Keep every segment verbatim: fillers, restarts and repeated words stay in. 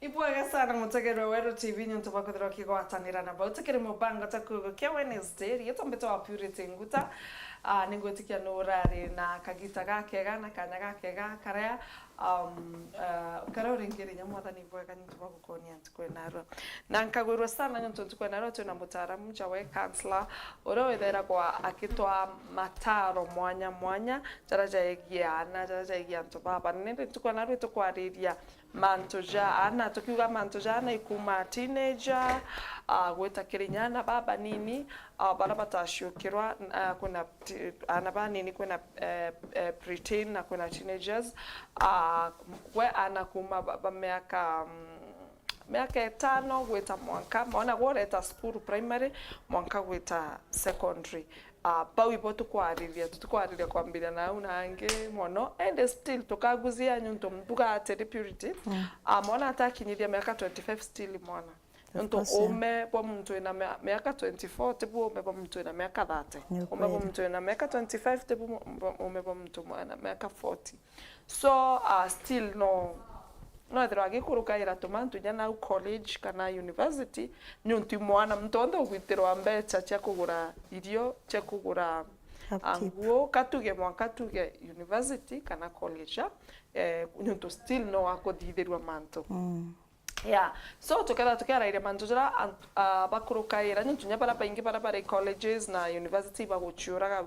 Ibwega sana mutegerwa Weru T V niuntu bwa kwithirwa ukigwatanira na bau tukiri mubango ta kugo kia Wednesday. Riitwa mbitwa wa Purity Nguta. Ah, ningwitikia nurari na kagita gakega na kanya gakega karia, um, uh, karia uringirinya Mwathani ibwega niuntu bwa gukonia ntuku ya narua. Na nkagwirua sana niuntu ntuku ya narua twina mutaaramu jawe counselor uria withairagwa akitwa mataro mwanya mwanya jaria jaegie aana, jaria jaegie antu babanene. Ntuku ya narua tukwariria mantu ja aana, tukiuga mantu ja aana ikuma teenager, ah, gwita kiri inya aana babanini, ah, baria bataciukirwa, ah, kwina ti-, aana banini, kwina, eh, eh, preteen na kwina teenagers, ah, gwe aana kuma ba, ba miaka, mm, miaka itano gwita mwanka, maona gwe ureta cukuru primary, mwanka gwita secondary. Ah, bau ibo tukwariria, tutikwariria kwambiria nau na angi mono, and still tukaguzia niuntu mbuga atiri Purity, ah, mwana atakinyithia miaka twenty-five still mwana. Niuntu course, yeah. Uume bwa muntu wina mia-, miaka twenty-four tibu uume bwa muntu wina miaka thirty. Ni ukweli. Uume bwa muntu wina miaka twenty-five tibu mu-, bwa, uume bwa muntu mwana miaka forty. So, ah, still no, no ethirwa agikurukaira tumantu inya nau college kana university, niuntu i mwana, muntu onthe ugwitirwa mbecha cia kugura irio, cia kugura, ah, upkeep, nguo, katuge mwanka tuge university kana college, ah, eh, niuntu still no akuthithirua mantu. Mm. Yeah. So, tukethira tukiarairia mantu jaria ant-, ah, bakurukaira, niuntu inya baria baingi baria bari colleges na university baguciuraga,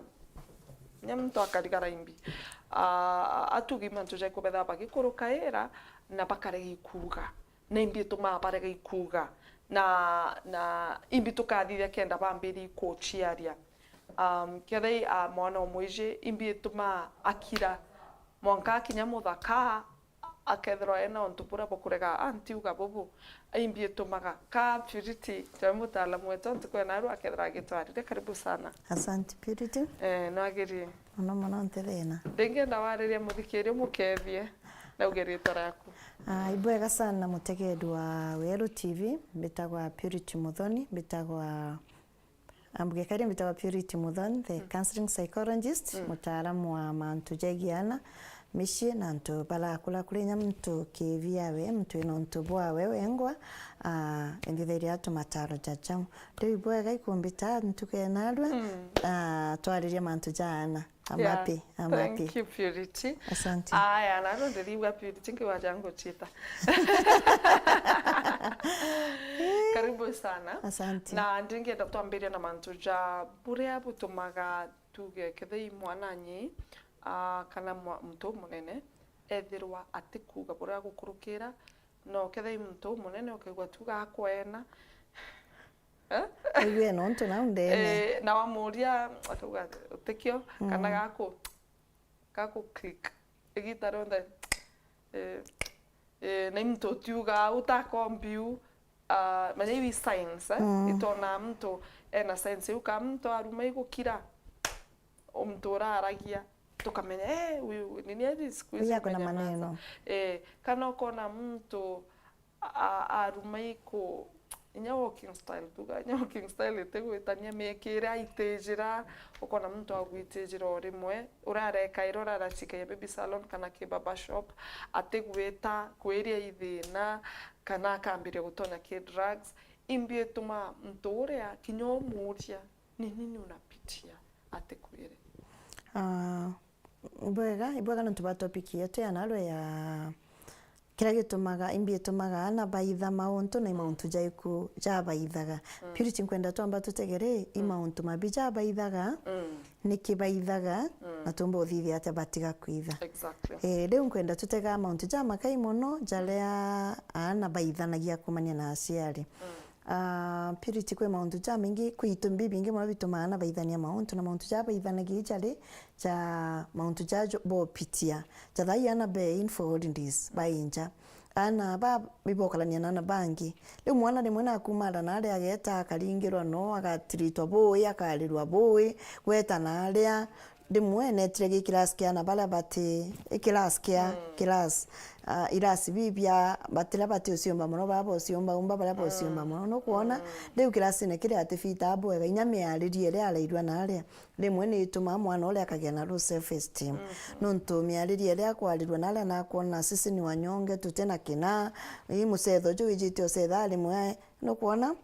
inya muntu akarigara imbi. Ah, atugi mantu ja ikubetha bagikurukaira na bakarega ikuuga. Na imbi itumaa barega ikuuga. Na, na imbi tukathithia kenda bambiri ikuciaria. Um, kethei, ah, mwana umwiji, imbi itumaa akira. Mwanka akinya muthaka, akethirwa ena untu buria bukurega, ah, ntiuga bubu, imbi itumaga. Ka Purity, jawe mutaalamu wetu, ntuku ya narua akethirwa agitwarire. Karibu sana. Asante, Purity. Eh, no agirie. Mono mono, nti thina. Ndingienda waririe muthikiria umukethie, na uge ritwa riaku. Ah, ibwega sana mutegeri wa Weru T V, mbitagwa Purity Muthoni, mbitagwa Ambuge kari mbitagwa Purity Muthoni, the counseling psychologist, mutaaramu wa mantu jegie aana, micii na antu barakura kuri inya muntu kivi yawe, muntu wina untu bwawe wengwa, ah, enthithiria atu mataro ja jau. Riu ibwega ikumbita ntuku ya narua, ah, twaririe mantu ja aana. I'm happy. I'm happy. Thank you, Purity. Asante. Aya, na ndo ndirigua Purity nkiwa jangu chita. Karibu sana. Asante. Na ndingienda twambirie na mantu ja buria butumaga tuge kethei mwananyi, ah, kana mwa-, muntu umunene ethirwa atikuuga buria gukurukira, no kethei muntu umunene ukaigua tu gakwena. Eh? Aigue nontu nau ndene. Eh, na wamuria, akauga, "Utikio, kana gaku, gaku click." Igita rionthe, eh, eh, na i muntu utiuga, utakombiu, ah, manya iu i signs, eh? Itwonaa muntu ena signs iu, ka muntu aruma igukira, o muntu uraragia, tukamenya, "Eh, uyu, nini athi siku hizi uyu akona maneno." Eh, kana ukona muntu a-, a-, aruma iku, inya walking style, tuga, inya walking style itigwitania, miekire aitijira, ukona muntu agwitijira o rimwe, urarekaira, uraracikagia baby salon kana ki barber shop, atigwita, kwiria ithina, kana akambiria gutonya ki drugs. Imbi ituma muntu uria kinya umuria, "Ni nini unapitia?" atikwire. Ah, Ibwega, ibwega nontu bwa topic yetu ya narua ya kiria gitumaga, imbi itumaga aana baitha mauntu na i mauntu jaiku jabaithaga. Purity, nkwenda twamba tutegere, i mauntu mabi jabaithaga, niki baithaga, na tumba uthithia atia batiga kwitha. Exactly. Eh, riu nkwenda tutega mauntu jamakai mono jaria aana baithanagia kumania na aciari. Ah, Purity, kwi mauntu jamaingi, kwi itumi bibingi mono bitumaa aana baithania mauntu, na mauntu jabaithanagia jari ja mauntu ja jo-, bopitia. Ja thaa ii aana be in for holidays, bainja. Aana ba ibokarania na aana bangi. Riu mwana rimwe nakumara naria ageta akaringirwa no, agatiritwa bui, akarirwa bui, gweta naria, rimwe netire gi class kia aana baria bati, i class kia, class. ah, irasi bibia, batira bati uciumba mono, baba uciumba umba, baria bauciumba mono. Nukwona? Riu kirasine kiria atifitaa bwega, inya miaririe iria arairua naria, rimwe ni itumaa mwana uria akagia na low self esteem. Nontu miaririe iria akwarirua naria nakwona sisi ni wanyonge, tutina kina, ii mucetho ju wijite ucethaa rimwe, nukwona?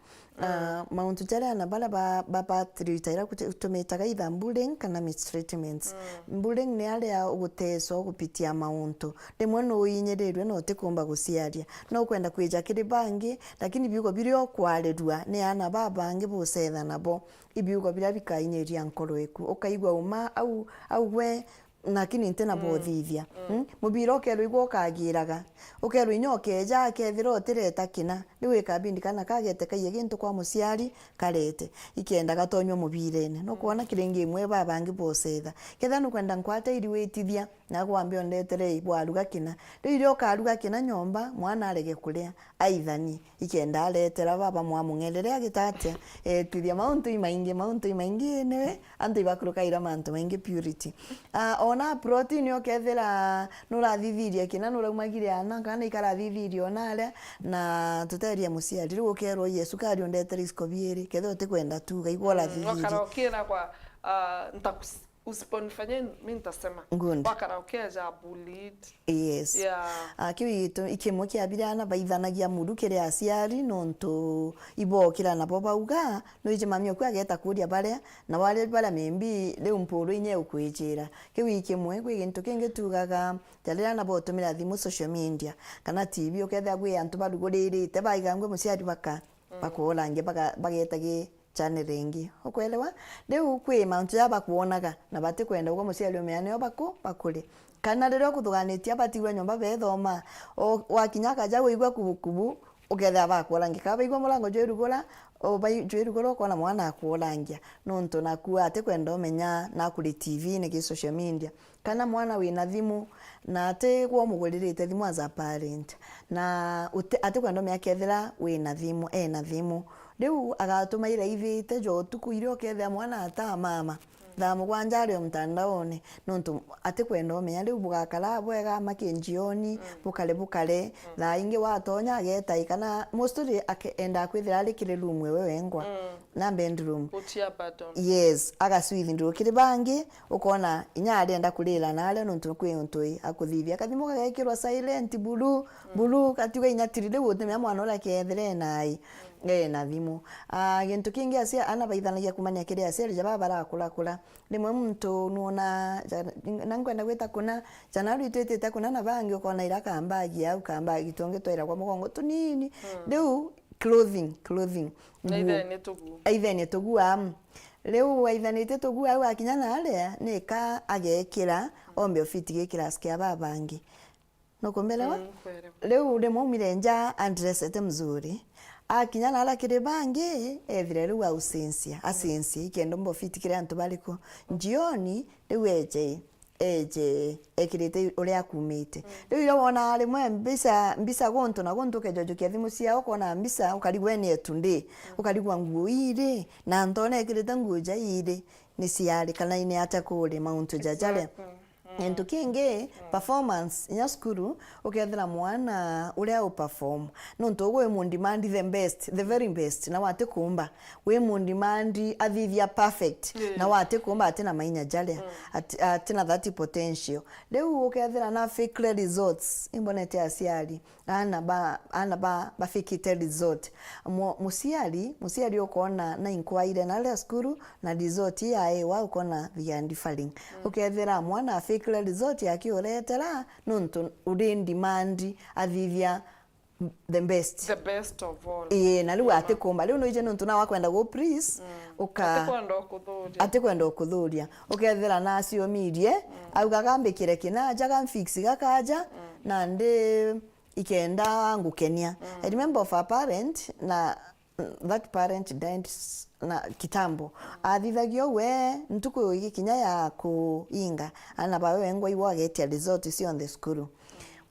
Ah, mauntu jaria ana baria ba, ba, batiritaira guti-, tumitaga either bullying kana mistreatments. Bullying ni aria uguteswa ugupitia mauntu. Rimwe nuinyirirwe na utikumba guciaria. No ukwenda kwija kiri bangi, lakini biugo biria ukwarirua ni ana babangi bucetha nabo. Ibiugo biria bikainyiria nkoro eku. Ukaigua uma au, au gwe, lakini ntina bwa uthithia. Mm? Mubira ukerwa igwe ukagiraga. Ukerwa inya ukeja, akethira utireta kina. Riu ikabindi kana kagete kaiye gintu kwa muciari, karete. Ikenda gatonywa mubirene. Nukwona kiringi imwe babangi bucetha. Kethira nukwenda nkwate iri witithia, na gwambe undetere bwaruga kina. Riu iria ukaruga kina nyomba, mwana arege kuria, aithanie. Ikenda aretera baba mwamung'erere agitatia, etithia mauntu imaingi, mauntu imaingi, niwe antu ibakurukaira mantu maingi, purity. Ah, ona protein ukethira nurathithirie kina, nuraumagire ana, kana ikarathithirie ona aria, na tuterie muciari. Riu ukerwa, "Yesu, kari undetere iciko biiri, kethira utikwenda tuga, igua urathithirie." Wakara ukira kwa, ah, ntakus-, usiponifanyia, mi nitasema. Good. Wakara ukeja bullied. Yes. Yeah. Ah, kiu itu-, ikimwe kia biria ana baithanagia muru kiri aciari, nontu ibokira nabo bauga, nwiji mami oku ageta kuria baria, na waria baria maybe riu mpuru inya ukwijira. Kiu ikimwe, kwi gintu kingi tugaga, ja riria ana botumira thimu, social media, kana T V, ukethira gwi antu baruguririte, baigangwe muciari baka, bakuurangia, baga-, bageta gi channel ingi. Ukwelewa? Riu kwi mauntu ja bakwonaga na batikwenda ugwe muciari umea nio baku-, bakuri. Kana riria ukuthuganitie abatigwe nyomba bethoma, o-, wakinya akaja wigua kubukubu, ukethira bakuurangia. Kana baigua murango jwirugura, o-, bai-, jwirugura ukona mwana akuurangia. Nontu naku atikwenda umenya nakuri T V-ini ki social media. Kana mwana wina thimu, na ati gwe umuguririte thimu as a parent, na uti-, atikwenda umenya kethira wina thimu, ena thimu. Riu agatuma iraithite ja utuku iria ukethira mwana ataa mama, thaa mugwanja ari o mtandaone, nontu atikwenda umenya. Riu bugakara bwega maki njioni, bukare bukare, thaa ingi watonya ageta, kana mostly ake-, endaa kwithira ari kiri room ewe wengwa. Na bedroom. Gutia button. Yes, agaswithindirwo kiri bangi, ukona inya arienda kurira naria nontu kwi untu i akuthithia. Kathimu gagekirwa silent, buru, buru, gatiuga inya tiri, riu utimenya mwana uria kethire enai, ena thimu. Ah, gintu kingi acia-, ana baithanagia kumania kiri aciari ja baba barakura kura. Rimwe muntu nuona, ja-, na nkwenda gwita kuna, jana riu twitite kuna na bangi ukona ira kambagi au, kambagi tungi twairagwa mugongo tunini. Riu clothing, clothing. Na nguo. Aithenie tuguu. Aithenie tuguu, am. Riu aithanitie tuguu au akinya naria, nika agekira, ombe ufiti gi class kia babangi. Nukumbelewa? Mm, kwelewa. Riu rimwe aumire nja andressete mzuri. Akinya naria kiri bangi, ethire riu aucinsia, acinsia, ikenda ombe ufiti kiri antu bariku. Njioni, riu eje. Eje ekirite uria akumite. Riu iria wona rimwe mbica, mbica guntu na guntu, ukejojokia thimu ciao, ukona mbica, ukarigwa ene etu ndi, ukarigwa nguo iri, na ntona ekirite nguo ja iri, ni ciari, kana ine atia kuri mauntu ja jaria. Exactly. Gintu kingi, performance, inya cukuru, ukethira mwana uria u perform, nontu ugwe wi mu demand the best, the very best, na watikumba. Wi mu demand athithia perfect, na watikumba atina mainya jaria, ati-, atina that potential. Riu ukethira na fake results, imbonete aciari, ana ba, ana ba, bafikite result. Mu-, muciari, muciari ukona na inkwaire naria cukuru, na result yaewa ukona they are differing. Ukethira mwana afikire result akiuretera, nontu uri demand athithia the best. The best of all. Ii, na riu atikumba. Riu nwije nontu nawe akwenda gu please, uka-, atikwenda ukuthuria. Atikwenda ukuthuria. Ukethira na aciumirie, auga gambikire kina, aja gamfix gakaja, nandi ikenda ngukenia. I remember of a parent, na that parent died s-, na kitambo. Athithagia uu, we, ntuku igikinya ya kuinga, ana bawe wengwa ibo agetia result cionthe cukuru.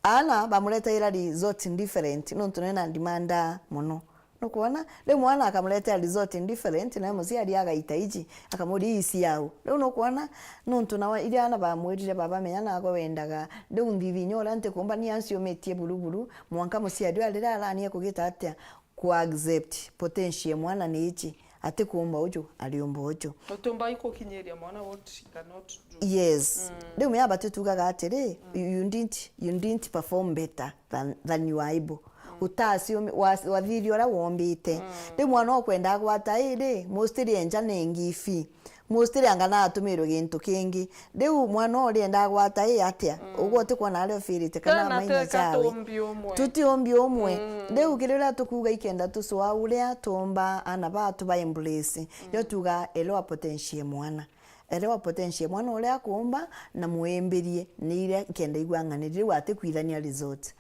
Ana bamuretagira result different, nontu nena demanda mono. Nukwona? Riu mwana akamuretea result different, nawe muciari agaita iji, akamuria, "Ii ciaau?" Riu nukwona? Nuntu nawe iria ana bamwirire, "Baba, menya naagwe wendaga riu nthithi inya uria ntikumba, ni anciumitie buru buru," mwanka muciari uria riria arania kugita atia ku accept potential ya mwana ni iji, atikumba uju, ariumba uju. Utiumba ikukinyiria mwana what she cannot do. Yes. Riu mea batu tugaga atiri, "You, you didn't, you didn't perform better than, than you are able." Utaciumi-, wa-, wathithia uria wombite. Riu mwana ukwenda agwata iri, mostly enja ni ngifi. Mostly anga na atumirwe gintu kingi. Riu mwana uu urienda agwata ii atia? Ugwe utikwona aria ufirite kana tena maina teka jawe. Tuti umbi umwe. Riu kiri uria tukuuga ikenda tucwaa uria tuumba ana batu ba embrace. Nio tuuga elewa potential ya mwana. Elewa potential ya mwana uria akuumba na mwimbirie ni iria ikenda igua ng'ani riu atikwithania result.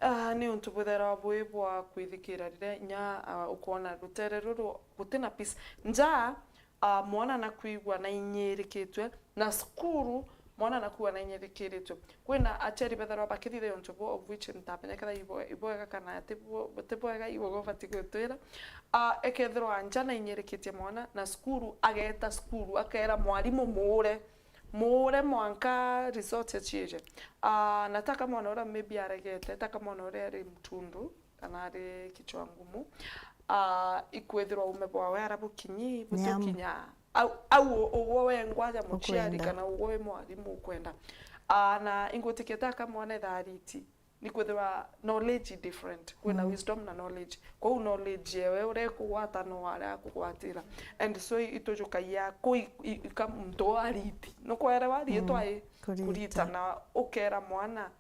Ah, ni untu bwithairwa bwi bwa kwithikira riria inya, ah, ukoona rutere ruru gutina peace. Nja, ah, mwana nakwigua nainyirikitwe, na cukuru mwana nakwigua nainyirikiritwe. Kwina aciari bethairwa bakithithagia untu buu, of which ntamenya kethira ibwe-, ibwega kana ti bwe-, ti bwega, ibwe ubati gwitwira. Ah, ekethirwa nja nainyirikitie mwana, na cukuru ageeta cukuru, akeera mwarimu muure, muure mwanka result ya ciije. Ah, na taka mwana uria maybe aregete, taka mwana uria ari mtundu, kana ari kichwa ngumu, ah, ikwithirwa uume bwawe ara bukinyi, butiukinya au, au u-, ugwe wengwa ja muciari kana ugwe wi mwarimu ukwenda. Ah, na ingwitikia taka mwana ethariti, ni kwithirwa knowledge i different. Kwina wisdom na knowledge. Kwou knowledge yewe uria ikugwata no aria akugwatira. And so itujukagia kui-, i-, ika muntu ariti. Nukwerewa riitwa i kurita. Kurita na ukera mwana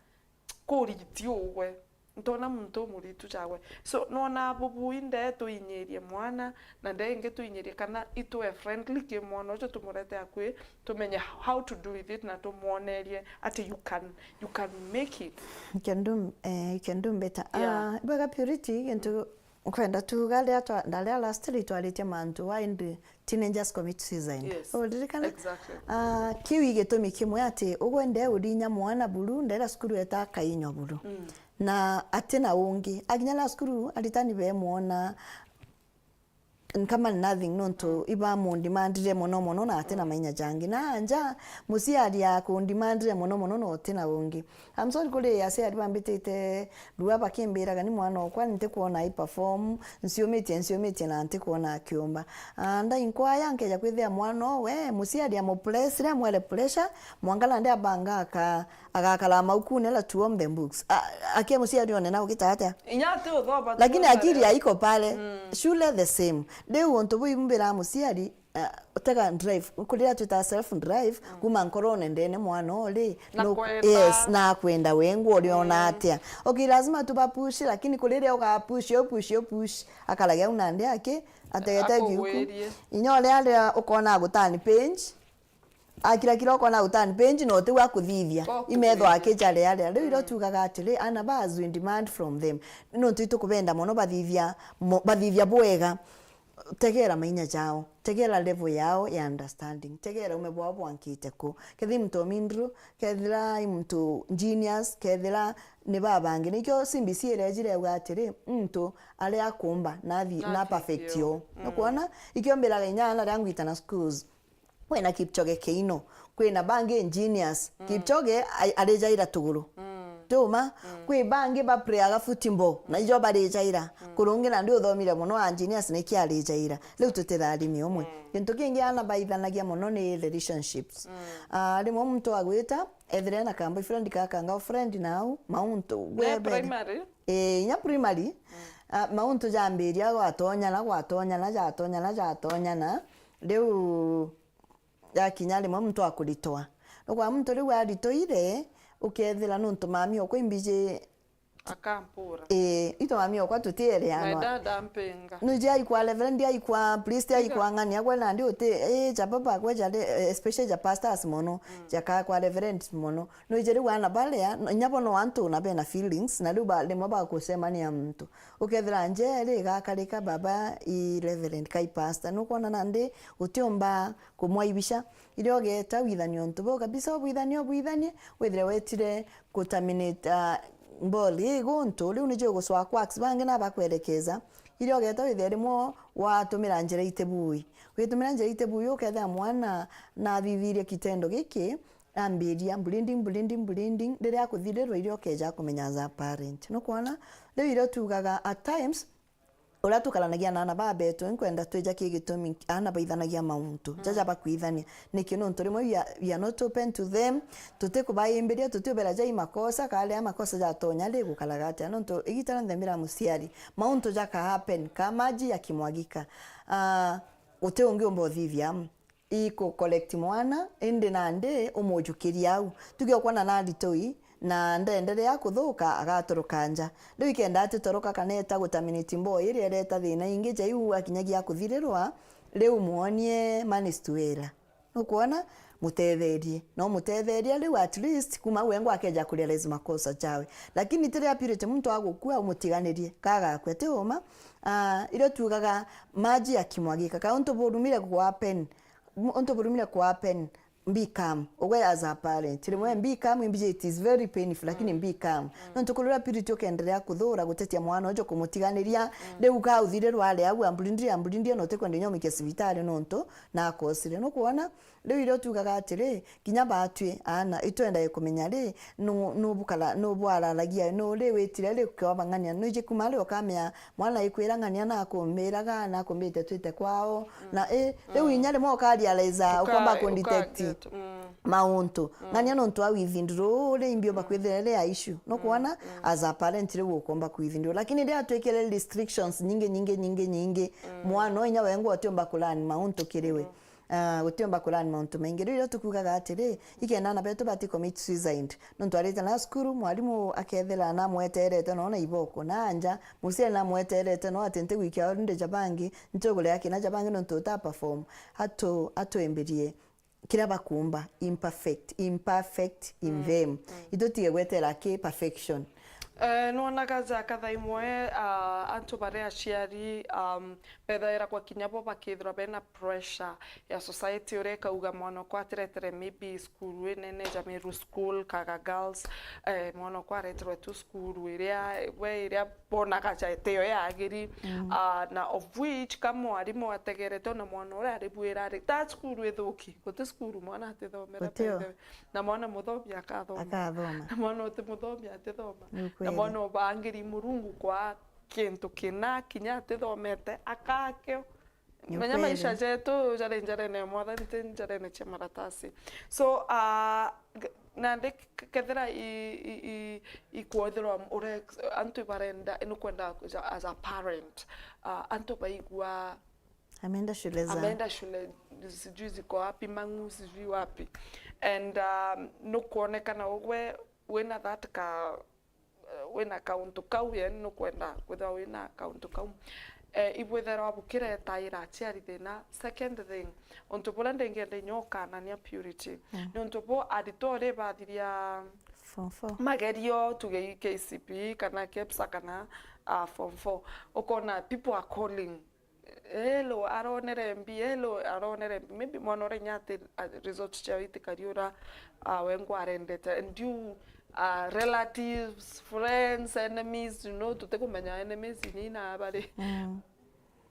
kuriti ugwe. Ntona muntu umuritu jagwe. So, nona bubui nde tuinyirie mwana, na nde ingi tuinyirie kana itwe friendly ki mwana ucio tumurete akui, tumenye how to do with it na tumwonerie ati you can, you can make it. You can do, eh, you can do better. Yeah. Ah, bwega Purity, gintu nkwenda tuga ria twa-, ndaria last ri twaritie mantu wa indi teenagers commit suicide. Yes. Uririkana? Exactly. Ah, kiu i gitumi kimwe ati ugwe nde urinya mwana buru, ndera cukuru eta akainywa buru. Na atina ungi. Akinya na cukuru, aritani bemwona nkama nothing, nontu ibamundimandire mono mono na atina mainya jangi. Na anja, muciari akundimandire mono mono na utina ungi. I'm sorry kuri aciari bambitite rua bakimbiraga ni mwana okwa ntikwona ai perform, nciumitie, nciumitie na ntikwona akiumba. Ah, ndai nkwaya nkeja kwithia mwana owe, muciari amupressire, amwere pressure, mwanka nandi abanga aka-, agakara maukune la to warm the books. A-, akia muciari one na ugita atia? Inya ati uthoma tu. Lakini akili haiko pale. Shule the same. Riu untu buu imbira muciari, ah, tega drive. Kuria twita self drive, kuma nkorone ndene mwana uri. Na no, kwenda. Yes, na kwenda wengwa uriona atia. Okay, lazima tubapush, lakini kuriria ugapush, upush, upush. Akaragia au nandi aki, ategete giuku. Akugwirie. Inya uria aria ukona gutani page, akira kira ukona gutani page no tiu akuthithia. Imetho ake jare aria. Riu iro tugaga atiri, ana ba as we demand from them. Nontu itukubenda mono bathithia, mo-, bathithia bwega. Tegera mainya jao, tegera level yao ya understanding, tegera ume bwao bwankite ku. Kethira i muntu omindru, kethira i muntu genius, kethira ni babangi. Nikio C B C irejire yauga atiri, muntu aria akumba, nathi-, na perfect yo. Nukwona? Ikio mbiraga inya ana ria ngwita na schools. Kwina Kipchoge Keino, kwina bangi engineers. Kipchoge ai-, arijaira tuguru. Tuma, kwi bangi baplayaga football, na ijo barijaira. Kurungi nandi uthomire mono engineers niki arijaira. Riu tutitharimi umwe. Gintu kingi ana baithanagia mono ni relationships. Ah, rimwe muntu agwita, ethire na ka boyfriend ka, ka girlfriend nau, mauntu, primary? Eh, inya primary. Ah, mauntu jambiria gwatonyana, gwatonyana, jatonyana, jatonyana. Riu yakinya rimwe muntu akuritwa. Nukwa muntu riu arituire, ukethira nuntu mami okwa imbiji. Akampura. Ii, itu mami okwa tutiereanwa. My dad ampinga. Nuje aikwa reverend, aikwa priest, aikwa ng'ania, gwe nandi uti, ii, ja baba gwe jari, eh, especially ja pastors mono, jaka kwa reverend mono. Nuje riu ana baria, inya bo no antu na bena feelings, na riu ba, rimwe bagucemania muntu. Ukethira njeri igakarika baba i reverend kai pastor, nukwona nandi utiumba kumwaibisha. Iria ugeeta withanie untu buu kabisa, ubwithanie, ubwithanie, withire wetire ku terminate, ah, mboli ii guntu, riu nicio igucwa quarks, bangi nabakwerekeza. Iria ugeeta withia rimwe watumira njira itibui. Witumira njira itibui, ukethira mwana nathithirie kitendo giki, ambiria bleeding, bleeding, bleeding, riria akuthirirwa iria ukeja kumenya as a parent. Nukwona? Riu irio tugaga at times, uria tukaranagia na aana babetu, inkwenda twija ki gitumi aana baithanagia mauntu jaja bakwithania. Niki? Nontu rimwe we are, we are not open to them, tutikubaimbiria, tutiubera jai makosa, kari a makosa jatonya ri gukaraga atia? Nontu igita rionthe mbira muciari, mauntu jaka happen, ka maji yakimwagika. Ah, guti ungi umba uthithia amu iku collect mwana, indi nandi umujukirie au. Tuge ukwona na aritoi, na ndeenderea kuthuka, agatoroka nja. Riu ikenda atitoroka kana eta gutaminiti mboo iria ireta thina ingi ja iu akinyagia akuthirirwa, riu mwonie manistuela. Nukwona? Mutetherie. No mutetherie riu at least kuma wengwa akeja kurealize makosa jawe. Lakini tiria purity muntu agukua, umutiganirie. Kagakua, ti uma? Ah, irio tugaga maji yakimwagika. Ka untu burumire ku happen, untu burumire ku happen, be calm. Ugwe as a parent, rimwe be calm, imbiji it is very painful, lakini be calm. Nontu kurira purity ukenderea kuthura gutetia mwana uju kumutiganiria, riu ka uthirirwa ari au, ambulindire, ambulindire, na utikwenda inya umikia cibitari nontu nakosire. Nukwona? Riu irio tugaga atiri, kinya batwi aana, itwendae kumenya ri, nu-, nubukara-, nubwararagia, nu ri witire ri ukiwabang'ania, nuiji kuma ri ukamenya mwana ikwira ng'ania nakumbiraga, nakumbite twite kwao, na i, riu inya rimwe ukarealize, ukomba kundetect mauntu. Ng'ania nontu wa within ruu ri imbiumba kwithira ri a issue. Nukwona? As a parent riu ukomba kwithin ruu. Lakini riria twikire restrictions nyingi, nyingi, nyingi, nyingi, mwana uyu inya wengwa utiumba kulearn mauntu kiri we. Ah, gutiumba kulearn mauntu maingi. Riu irio tukugaga atiri, ikenda aana betu bati commit suicide. Nontu arite na cukuru, mwarimu akethira namweterete noona iboko, na nja, muciari namweterete no ati ntigwikia orindi ja bangi, ntigure akina ja bangi nontu uta perform. Atu-, atwimbirie kiria bakumba, imperfect, imperfect in them. Itutige gwetera ki perfection. Eh, nwonaga ja katha imwe, ah, antu baria aciari, um, bethaira kwa kinya bo bakithirwa bena pressure ya society uria ikauga mwana okwa atiretere maybe cukuru inene ja Meru School, Kaga Girls, eh, mwana okwa areterwe tu cukuru iria, we iria bonaga ja itio yagiri, ah, na of which ka mwarimu ategerete ona mwana uria aribwira ari, ta cukuru ithuki, guti cukuru mwana atithomera, by the way. Na mwana muthomi akathoma. Akathoma. Na mwana uti muthomi atithoma. Ni ukweli. Na mwana ubangiri Murungu kwa kintu kina kinya atithomete, akakio. Ni ukweli. Menya maisha jetu jari njarene ya Mwathani, ti njarene cia maratasi. So, ah, g-, nandi k-, kethira i, i, i, ikwethirwa ure-, antu ibarenda, nukwenda as a, as a parent, ah, antu baigua ameenda shule za, ameenda shule, sijui ziko wapi, Mang'u, sijui wapi. And, um, nukwonekana ugwe wina that ka, eh, wina kauntu kau, yani nukwenda kwithirwa wina kauntu kau. Eh, ibwithirwa bukiretaira aciari thina. Second thing, untu buria ndingenda inya ukanania Purity, ni untu bu aritwa uri bathiria form four magerio, tuge K C P E kana KEPSA kana, ah, form four, ukona people are calling, "Hello, aronere mbi, hello, aronere mbi." Maybe mwana uria inya ati, ah, result ciao itikari uria, ah, wengwa arendete. And you, ah, relatives, friends, enemies, you know, tutikumenya enemies ni ina bari.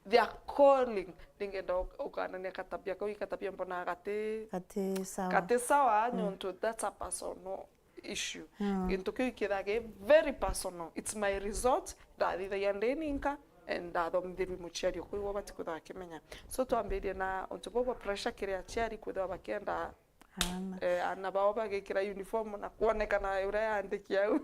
They are calling. Ndingenda uk-, ukanania katabia kau, ikatabia mbona gati, gati sawa, gati sawa, nontu that's a personal issue. Gintu kiu ikithaa gi very personal. It's my result, ndathithagia ndi ninka, and ndathomithirue muciari ukwigua bati kwithirwa akimenya. So twambirie na untu buu bwa pressure kiri aciari kwithirwa bakienda, aana, eh, aana bao bagikira uniform na kwonekana uria yandiki au.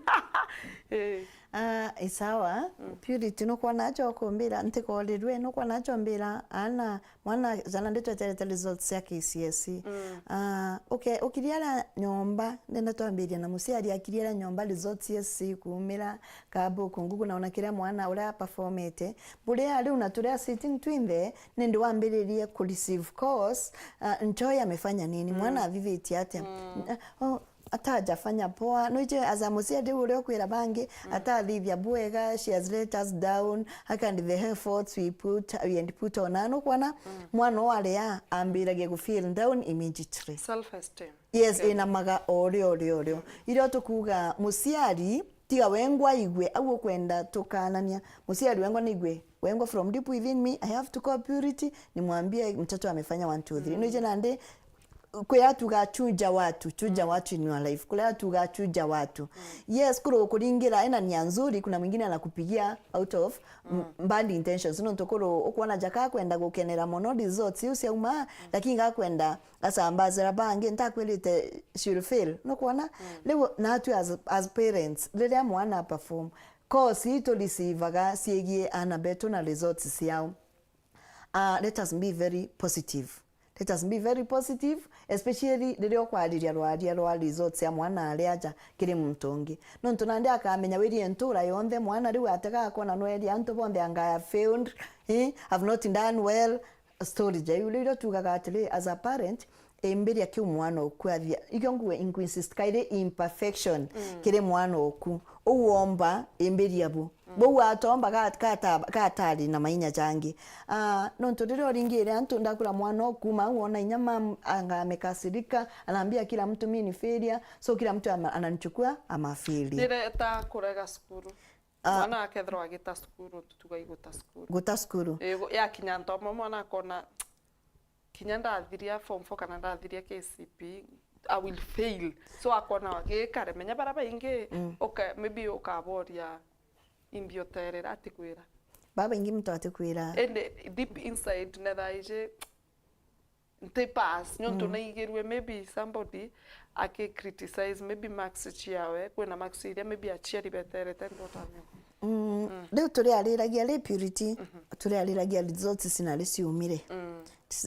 Eh. Ah, i sawa. Purity, nukwona acho kumbira, ntikorirue, nukwona acho mbira, aana, mwana, jana ndi tweterete results cia K C S E. Ah, uke-, ukiriara nyomba, ndenda twambiria na muciari akiriara nyomba results cia kuumira, kabuku ngugu na ona kiria mwana uria performete. Buria riu na turia sitting twinthe, nindi wambiririe ku receive calls, ah, Nchoi amefanya nini? Mwana athithitie atia? Ah, oh, ata ajafanya poa. Noije as a muciari riu uria ukwira bangi, ata athithia bwega, she has let us down, and the efforts we put, we had put on. Na nukwona, mwana uyu aria ambiragia gu feel down immediately. Self esteem. Yes, inamaga o rio, o rio, o rio. Irio tukuga muciari, Tiga wengwa aigue, au ukwenda tukanania. Muciari wengwa naigue, wengwa from deep within me, I have to call Purity, nimwambie mtoto amefanya one, two, three. No ije nandi, kwi atuga chuja watu, chuja watu in your life. Kuri atuga chuja watu. Yes, kuru ukuringira ena nia nzuri, kuna mwingine anakupigia out of, mm, bad intentions. Nontu kuru ukwona jaka akwenda gukenera mono results iu ciauma, lakini gakwenda asambazira bangi, ntakwirite she'll fail. Nukwona? Riu natwi as, as parents, riria mwana aperform, course ii tureceivaga ciegie ana betu na results ciao. Ah, let us be very positive. Let us be very positive, especially riria ukwariria rwaria rwa results ya mwana ari aja kiri muntu ungi. Nontu nandi akamenya wirie ntura yonthe, mwana riu atega akona nweria antu bonthe anga I have failed, eh, have not done well. Story ja iu riu tugaga atiri, as a parent, imbiria kiu mwana oku athia. Ikio nguge inkuinsist kairi imperfection kiri mwana oku. Uu omba, imbiria bu. Bou atomba ga-, gata-, gatari na mainya jangi. Ah, nontu riria uringire antu, ndakura mwana oku, ma wona inya mam-, anga amekasirika, anaambia kila mtu mi ni failure, so kila mtu ama-, ananichukua ama failure. Nireta kurega cukuru. Ah. Mwana akethirwa agita cukuru, tutuga iguta cukuru. Guta cukuru. Ii, gu-, yakinya ntomo, mwana akona, kinya ndathiria form four kana ndathiria K C P E, I will fail. So akona gikare, menya bara baingi, uka-, maybe ukaboria imbi uterera, atikwira. Babaingi muntu atikwira. Indi deep inside nethaije nti pass, nontu naigirue maybe somebody aki criticize maybe marks ciawe, kwina marks iria maybe aciari beterete ndotamenya. Mm, riu turiariragia ri Purity, turiariragia results cina ri ciumire.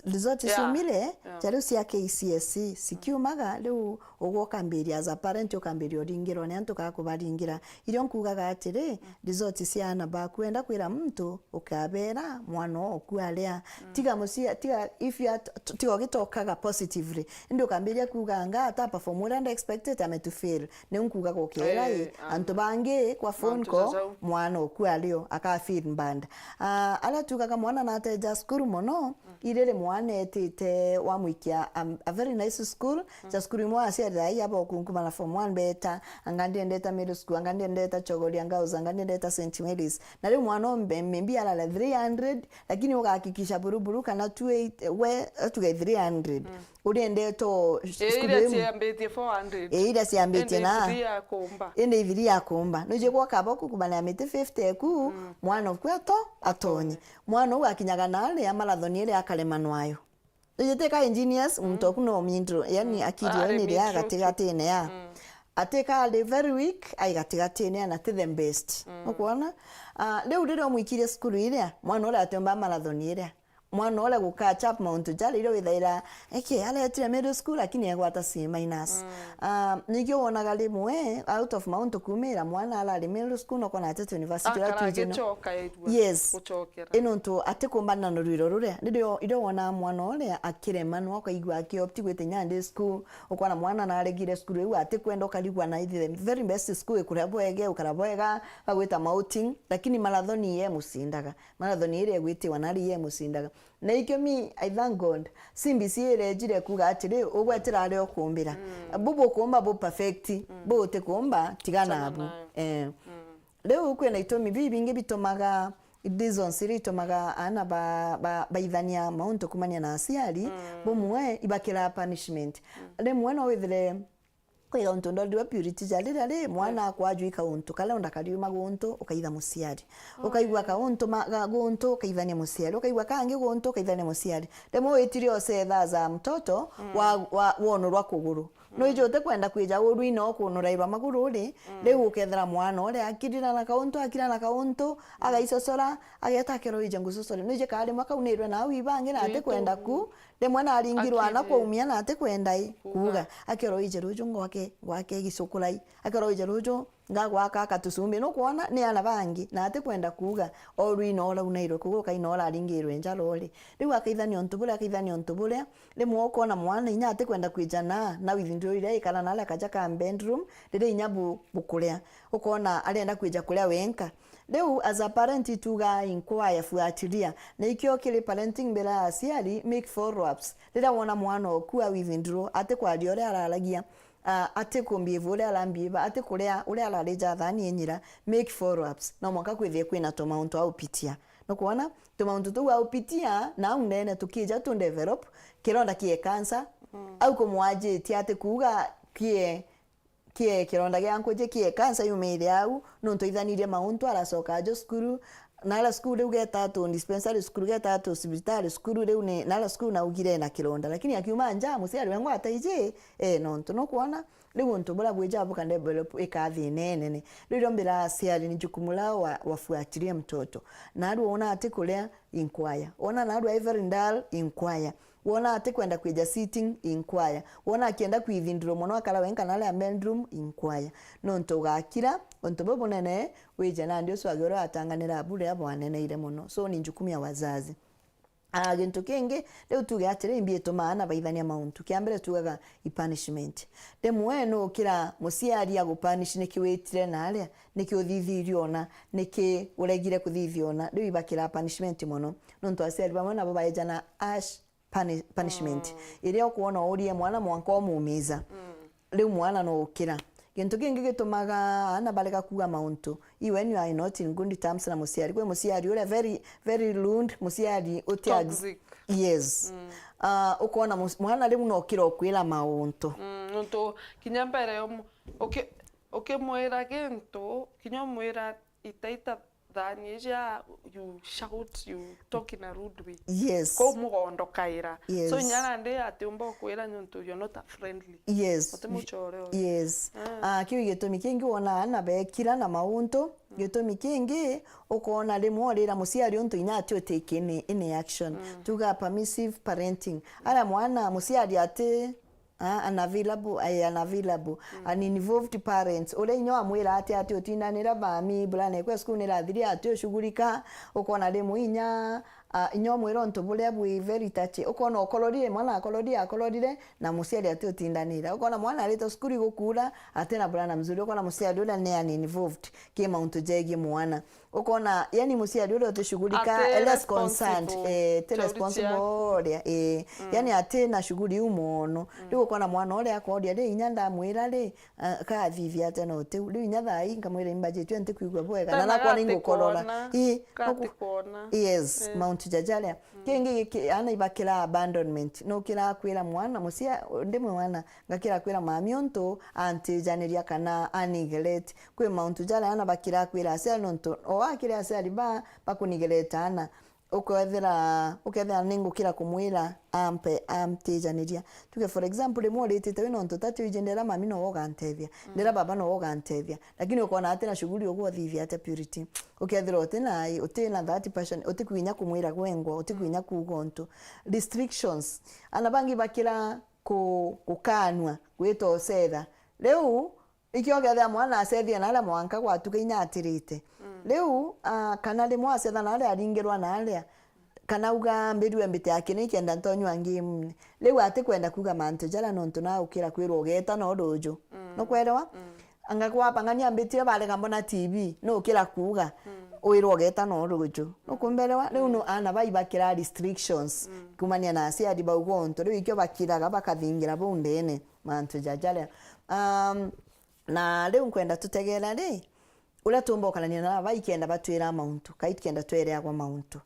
Results ciumire, ja riu cia K C S E, cikiumaga, riu ugwe ukambiria as a parent, ukambiria uringirwa ni antu kana kubaringira. Irio nkugaga atiri, results cia ana baku, enda kwira muntu ukabera mwana oku aria. Tiga mucia-, tiga if you are t-, tiga ugitokaga positively. Indi ukambiria kuuga anga ata perform uria nda expected, ame to fail. Niu nkuugaga ukera i, antu bangi kwa phone call, mwana oku ario, aka feel bad. Ah, aria tuugaga mwana nateja cukuru mono, iriri mwana etite wamwikia a, a very nice school, ja cukuru imwe aciari aya bokunkumana form one beta, anga ndiendeta middle school, anga ndiendeta Chogoria Girls, anga ndiendeta Saint Mary's. Na riu mwana ombe, maybe arara three hundred, lakini ugahakikisha buru buru kana two eight, we, tuge three hundred. Uriendete o cukuru iria imu-, ciambitie four hundred. Ii, iria ciambitie na ithiri ya kumba. Indi ithiri ya kumba. Nuje gwaka boku kumana miti fifty eku, mwana oku ato-, atonye. Mwana uu akinyaga naria marathon iria akarema nwayo. Iji ti ka engineers, muntu oku no middle, yani akiri yo ni ria gatigatine ya. Ati ka ari very weak, ai gatigatine ya na ti the best. Nukwona? Ah, riu riria umwikirie cukuru iria, mwana uria atiumba marathon iria. Mwana uria gu catch up mauntu jaria iria withaira, eke, aretire middle school, lakini egwata C minus. Ah, nikio wonaga rimwe, out of mauntu kumira, mwana arari middle school, nokona atete university, uria akara twijene. Agicoka erua. Yes. Gucokera. I nontu atikumbana na rwiro ruria. Nirio, irio wonaa mwana uria akirema, no ukaigua akiopti gwita inya ndi school, ukona mwana naregire school iu atikwenda, ukarigwa na ithi the very best school ikuria bwege, ukara bwega, bagwita ma outing, lakini marathon ye mucindaga. Marathon iria igwitiwa nari ye mucindaga. Na ikio mi, I thank God, C B C irejire kuga atiri, ugwetera aria ukumbira. Bu bukumba bu perfect, bu utikumba, tiga nabu. Eh. Riu kwina itumi bibingi bitumaga, reasons iria itumaga aana ba, ba, baithania mauntu kumania na aciari, bumwe ibakira punishment. Rimwe no withire, kwi kauntu ndondirwe Purity ja riria ri, mwana akwa ajui kauntu karia unda kariuma guntu, ukaitha muciari. Ukaigua kauntu ma, ga, guntu, ukaithania muciari. Ukaigua kangi guntu, ukaithania muciari. Rimwe witire ucetha za mtoto, wa, wa, wonurwa kuguru. Nwiji utikwenda kwija urwi no kunurairwa maguru ri, riu ukethira mwana uria akirira na kauntu, akira na kauntu, agaicocora, ageta akero ije ngucocori. Nwiji karimwe kaunirwe na au ibangi na atikwenda ku, rimwe naringirwa ana kwaumia na atikwenda i, kuuga. Akero ije ruju ngwake, ngwake gicukurai. Akero ije ruju ngagwaka katusumbi. Nukwona ni ana bangi na atikwenda kuuga. Orwi no uraunairwe kuguru kai no uraringirwe njara uri. Riu akaithania untu buria, akaithania untu buria, rimwe ukona mwana inya atikwenda kwija na, na withindiro iria ikara na aria kaja ka bedroom, riria inya bu, bukuria. Ukona arenda kwija kuria wenka. Riu as a parent ituga inquire, fuatilia. Na ikio kiri parenting mbere ya aciari, make follow-ups. Riria wona mwana oku a withdraw, atikwaria uria araragia, ah, ati kumbievu uria arambieva, ati kuria uria ararija thani inyira, make follow-ups. No mwanka kwithie kwina tumauntu aupitia. Nukwona? Tumauntu tuu aupitia, nau ndene tukija tu develop, kironda kie cancer, au kumwajitia ati kuuga kie, kie kironda gia nkuji kie cancer yumire au, nuntu ithanirie mauntu aracoka ajo cukuru, nara cukuru riu geta tu dispensary, cukuru geta tu cibitari, cukuru riu ni, nara cukuru naugire na kironda, lakini akiuma nja, muciari wengwa ataiji, e, nontu nukwona, riu untu buria bwija buka develop ika thina inene. Riu rio mbira aciari ni jukumu lao wa, wafuatilie mtoto. Narua wona ati kuria, inquire. Wona narua e very dull, inquire. Wona ati kwenda kwija sitting, inquire. Wona akienda kwithindiro mono akara wenka nale a bedroom, inquire. Nontu ugakira, untu buu bunene, wije nandi ucio agi uria watanganira abu riria bwaneneire mono. So, ni jukumu ya wazazi. Ah, gintu kingi, riu tuge atiri, imbi itumaa aana baithania mauntu. Kia mbere tugaga i punishment. Rimwe nukira muciari agupunish niki witire naria, niki uthithirie ona, niki uregire kuthithia ona. Riu ibakira punishment mono. Nontu aciari bamwe nabo baejana harsh puni-, punishment. Iria ukwona urie mwana mwanka umumiza. Riu mwana no ukira. Gintu kingi gitumaga aana barega kuuga mauntu, i when you are not in good terms na muciari. Kwi muciari uria very, very rude, muciari uti ag- Toxic. Yes. Ah, ukona mus-, mwana riu no ukira ukwira mauntu. Mm, nontu kinya mbere umu-, uki-, ukimwira gintu, kinya umwira itaita thani ija, you shout, you talk in a rude way. Yes. Kou mugondokaira. Yes. So, inya nandi atiumba ukwira nontu you're not a friendly. Yes. Uti muchore uyu. Yes. Ah. Ah, kiu gitumi kingi wona aana bekira na mauntu. Gitumi kingi ukona rimwe urira muciari untu inya ati utikini in action. Mm. Tuga permissive parenting. Ara mwana muciari ati Ah, unavailable, eh, unavailable. Mm. Uninvolved parents. Uria inya wamwira ati, ati utindanira bami, bulana ekwe cukuru nirathiri, ati ushughulika, ukona rimwe inya, ah, inya umwira untu buria bwi very touchy. Ukona ukororire, mwana akororire, akororire, na muciari ati utindanira. Ukona mwana arite cukuru igukura, ati na bulana mzuri, ukona muciari uria ni uninvolved ki mauntu jegie mwana. Ukona, yani, muciari uria utishughulika, ati less concerned, responsible, eh, ti responsible uria, eh, mm, yani, ati na shughuli iu mono. Mm. Riu ukona mwana uria akoria, ri inya ndamwira ri, ah, kathithia ati no tiu. Riu inya thaa ii nkamwira imbajitue ntikwigua bwega. Na nakwa ningukorora. Ii, gati kwona. Yes, eh, mauntu jajaria. Mm. Kingi giki, ana ibakira abandonment. Nukira kwira mwana, mucia-, ndimwe mwana, ngakira kwira mami untu antijaniria kana a neglect. Kwi mauntu jaria ana bakira kwira aciari nontu o akiri aciari ba bakunigereta ana. Ukethira, ukethira ningukira kumwira ampe, amtijaniria. Tuge for example, rimwe uritite wina untu tati uiji ndera mami nowe ugantethia. Mm. Ndera baba nowe ugantethia. Lakini ukona ati na shughuli ugwo uthithia atia Purity. Ukethira uti na, uti na that passion, uti kwinya kumwira gwengwa, uti kwinya kuuga untu. Restrictions. Ana bangi bakira ku-, gukanua, gwita ucetha. Riu, ikio ukethira mwana acethie naria mwanka gwatuka inya atirite. Mm. Riu, ah, kana rimwe acetha naria aringirwa naria, kana uga mbirue mbite akini kenda ntonywa ngiimune. Riu atikwenda kuuga mantu jaria nontu na ukira kwirwa ugeta no ruju. Mm. Nukwerewa? Mm. Anga kwapangania mbitire barega mbona T V, nukira kuuga, mm, wirwa ugeta no ruju. Mm. Nukumberewa? Riu, mm, no ana bai bakira restrictions, mm, kumania na aciari bau gontu. Riu ikio bakiraga bakathingira bau ndene. Mantu jajaria. Um, na riu nkwenda tutegera ri, uria tumba ukarania na aba ikenda batwira mauntu, kai tukenda twereagwa mauntu.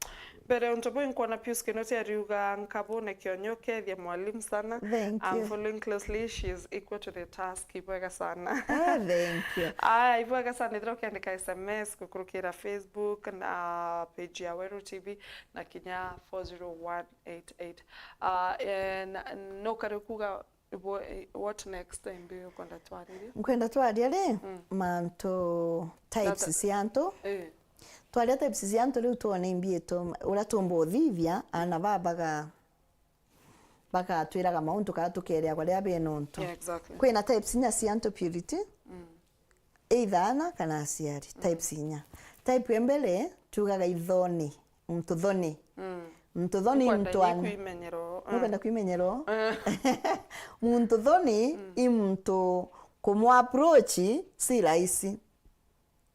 Mbere untu buu nkwona Pius Kinoti ariuga, "Nkabone kionyo kethia mwalimu sana. Thank you. I'm following closely, she is equal to the task." Ibwega sana. Ah, thank you. Aya, ibwega sana ithira ukiandika S M S gukurukira Facebook na page ya Weru T V na kinya four zero one eight eight. Ah, eh, na, nukari kuga Ibo, eh, what next time bi ukwenda twaririe? Nkwenda twaria ri, mm, mantu types, tata, cia antu. Eh. Twaria types cia antu riu twone imbi itu, uria tumba uthithia, ana ba baga-, bagatwiraga mauntu kana tukereagwa riria bena untu. Yeah, exactly. Kwina types inya cia antu Purity. Mm. Either ana kana aciari, mm, types inya. Type ya mbere, tugaga ithoni, muntu thoni. Mm. Muntu thoni. Nukwenda muntu an-, kwimenyero, eh, nukwenda kwimenyero. Eh. Muntu thoni, mm, i muntu kumu approach si rahisi.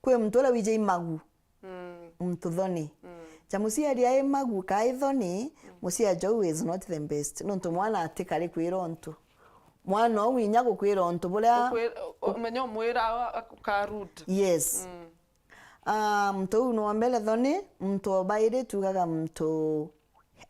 Kwi muntu uria wije imagu. Mm. Muntu thoni. Mm. Ja muciari ai magu ka ithoni, mm, muciari jau is not the best. Nontu mwana atikari kwira untu. Mwana uu inya gukwira untu buria Ukwi-, u-, umenya umwira a-, a-, ukaruta. Yes. Mm. Ah, muntu uu ni wa mbere thoni, muntu wa bairi tugaga muntu